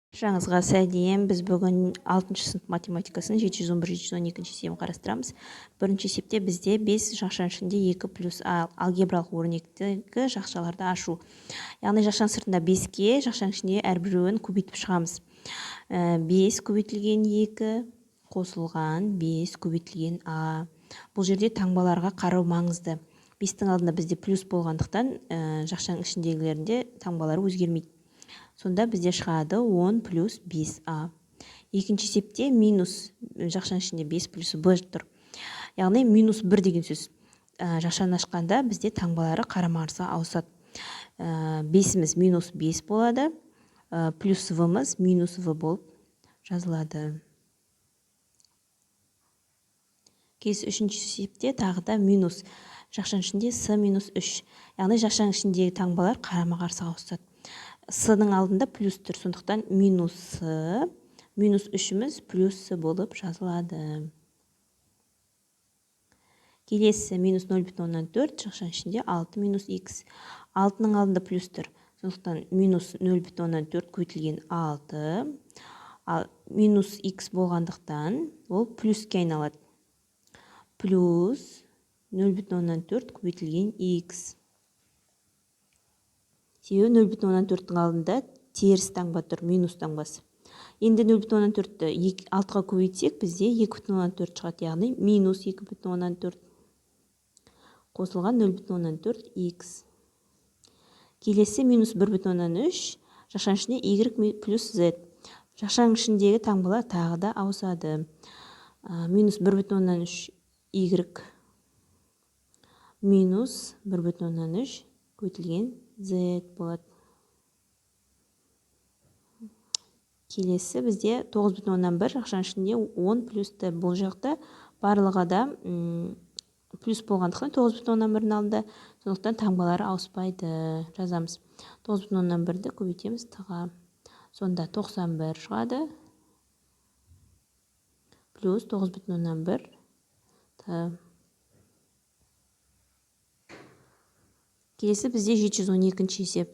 Баршаңызға сәлем. Біз бүгін 6 сынып математикасының 711-712 есебін қарастырамыз. Бірінші есепте бізде 5 жақшаның ішінде 2 плюс а алгебралық өрнектегі жақшаларды ашу. Яғни жақшаның сыртында 5-ке, жақшаның ішінде әрбіреуін көбейтіп шығамыз. 5 көбейтілген 2 қосылған 5 көбейтілген а. Бұл жерде таңбаларға қарау маңызды. 5-тің алдында бізде плюс болғандықтан, жақшаның ішіндегілерінде таңбалары өзгермейді. Сонда бізде шығады 10 плюс 5а. Екінші есепте минус жақшаның ішінде 5 плюс б тұр. Яғни минус 1 деген сөз. Жақшаны ашқанда бізде таңбалары қарама-қарсы ауысады. 5-іміз минус 5 болады, плюс в-мыз минус в болып жазылады. Келесі үшінші есепте тағы да минус жақшаның ішінде с минус 3. Яғни жақшаның ішіндегі таңбалар қарама-қарсы ауысады. С-ның алдында плюс тұр, сондықтан минус с, минус 3-іміз плюс с болып жазылады. Келесі минус нөл бүтін оннан төрт, жақшаның ішінде 6 минус х. 6-ның алдында плюс тұр, сондықтан минус нөл бүтін оннан төрт көбейтілген 6. Ал минус х болғандықтан ол плюске айналады. Плюс нөл бүтін оннан төрт көбейтілген х. Себебі нөл бүтін оннан төрттің алдында теріс таңба тұр, минус таңбасы. Енді нөл бүтін оннан төртті алтыға көбейтсек, бізде екі бүтін оннан төрт шығады, яғни минус екі бүтін оннан төрт қосылған нөл бүтін оннан төрт х. Келесі минус бір бүтін оннан үш, жақшаның ішінде y плюс z. Жақшаның ішіндегі таңбалар тағы да ауысады. Минус бір бүтін оннан үш y минус бір бүтін оннан үш көбейтілген z болады. Келесі бізде тоғыз бүтін оннан бір, жақшаның ішінде 10 плюс т. Бұл жақта барлығы да плюс болғандықтан тоғыз бүтін оннан бірдің алдында, сондықтан таңбалары ауыспайды. Жазамыз. Тоғыз бүтін оннан бірді көбейтеміз т-ға. Сонда тоқсан бір шығады. Плюс тоғыз бүтін оннан бір т. Келесі бізде жеті жүз он екінші есеп.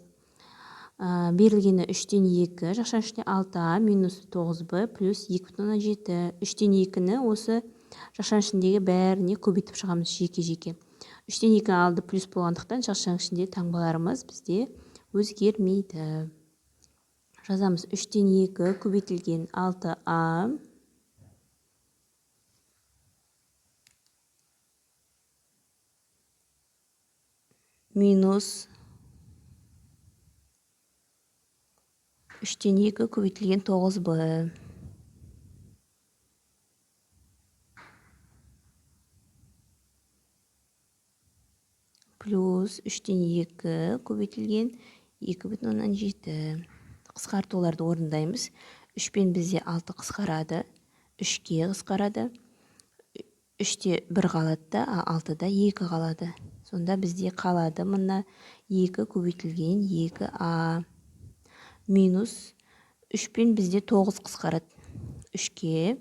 Берілгені үштен екі, жақшаның ішінде алты а минус тоғыз б плюс екі бүтін оннан жеті. Үштен екіні осы жақшаның ішіндегі бәріне көбейтіп шығамыз жеке-жеке. Үштен екі алды плюс болғандықтан жақшаның ішінде таңбаларымыз бізде өзгермейді. Жазамыз үштен екі көбейтілген алты а минус үштен екі көбейтілген тоғыз б. Плюс үштен екі көбейтілген екі бүтін оннан жеті. Қысқартуларды орындаймыз. Үшпен бізде алты қысқарады, үшке қысқарады. Үште бір қалады да, а алтыда екі қалады. Сонда бізде қалады мына екі көбейтілген екі а минус үшпен бізде тоғыз қысқарады. Үшке,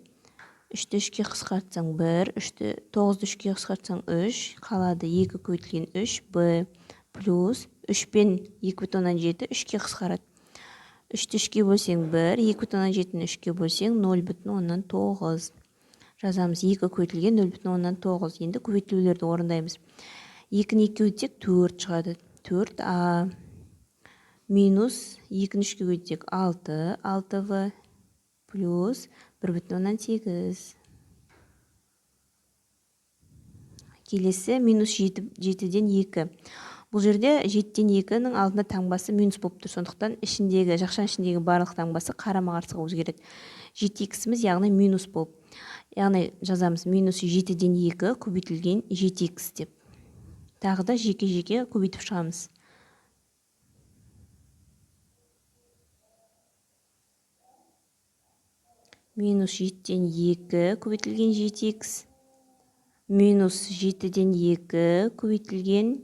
үшті үшке қысқартсаң бір, үшті, тоғызды үшке қысқартсаң үш, қалады екі көбейтілген үш б плюс үшпен екі бүтін оннан жеті үшке қысқарады. Үшті үшке бөлсең бір, екі бүтін оннан жетіні үшке бөлсең нөл бүтін оннан тоғыз. Жазамыз екі көбейтілген нөл бүтін оннан тоғыз. Енді көбейтілулерді орындаймыз. Екіні екіге көбейтсек төрт шығады. Төрт а минус екіні үшке көбейтсек алты, алты в плюс бір бүтін оннан сегіз. Келесі минус жетіден екі. Бұл жерде жетіден екінің алдында таңбасы минус болып тұр. Сондықтан жақшаның ішіндегі барлық таңбасы қарама-қарсыға өзгереді. Жеті иксіміз яғни минус болып. Яғни жазамыз минус жетіден екі көбейтілген жеті икс деп. Тағы да жеке-жеке көбейтіп шығамыз. Минус жетіден екі көбейтілген жеті икс минус жетіден екі көбейтілген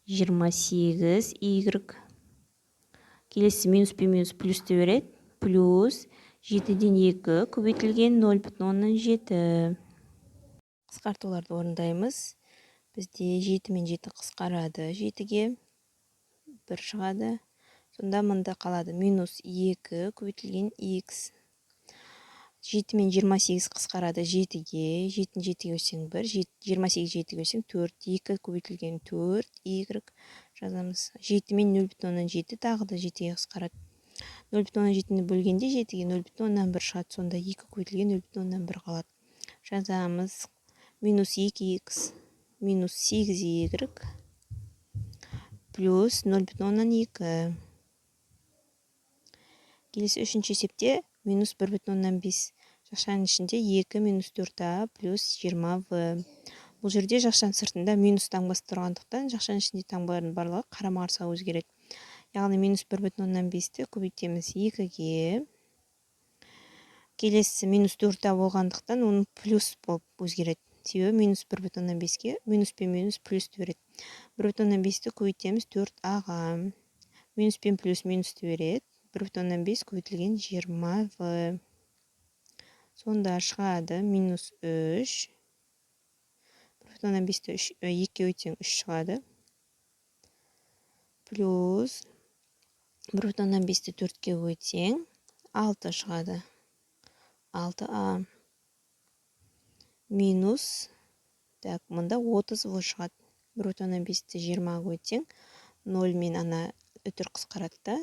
жиырма сегіз y. Келесі минус пен минус плюс те береді. Плюс жетіден екі көбейтілген нөл бүтін оннан жеті. Қысқартуларды орындаймыз. Бізде жеті мен жеті қысқарады. Жетіге бір шығады. Сонда мында қалады минус 2 көбейтілген х. 7 мен 28 қысқарады 7-ге, 7-ні 7-ге бөлсең 1, 28 7-ге бөлсең 4, 2 көбейтілген 4, y жазамыз. 7 мен 0,7 тағы да 7-ге қысқарады. 0,7-ні бөлгенде 7-ге 0,1 шығады, сонда 2 көбейтілген 0,1 қалады. Жазамыз минус 2х минус 8y плюс 0,2. Келесі үшінші есепте минус 1,5 жақшаның ішінде 2 минус 4а плюс 20в. Бұл жерде жақшаның сыртында минус таңбасы тұрғандықтан, жақшаның ішінде таңбалардың барлығы қарама-қарсы өзгереді. Яғни минус 1,5-ті көбейтеміз 2-ге. Келесі минус 4а болғандықтан, оның плюс болып өзгереді. Себебі минус 1,5-ке минус пен минус плюсті береді. 1,5-ті көбейтеміз 4а-ға. Минус пен плюс минусті береді. 1,5 көбейтілген 20в. Сонда шығады минус 3. 1,5-ті 2-ге көбейтсең, 3 шығады. Плюс 1,5-ті 4-ке көбейтсең, 6 шығады. 6а минус, так, мында 30 в шығады. 1,5-ті 20 көбейтсең, 0 мен ана үтір қысқарады да,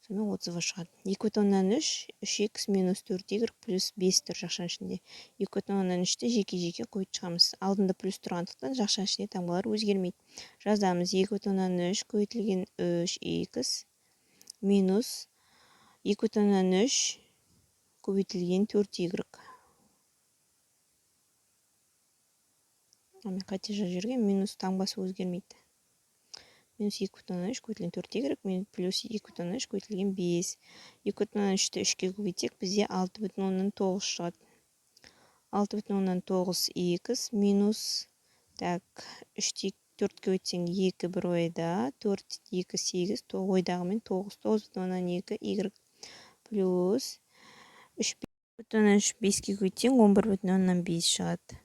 сонымен 30 в шығады. 2,3, 3х минус 4y плюс 5 тұр жақшаның ішінде. 2,3-ті жеке-жеке көбейтіп шығамыз. Алдында плюс тұрғандықтан, жақшаның ішінде таңбалар өзгермейді. Жазамыз: 2,3 көбейтілген 3х минус 2,3 көбейтілген 4y. Мен қате жазып жібергенмін, минус таңбасы өзгермейді. Минус 2,3 көбейтілген 4y плюс 2,3 көбейтілген 5. 2,3-ті 3-ке көбейтсек, бізде 6,9 шығады. 6,9 х минус, так, 3-ті 4-ке көбейтсең, 2 бір ойда, 4, 2, 8, ойдағымен 9, 9,2 y плюс 3,3 5-ке көбейтсең, 11,5 шығады.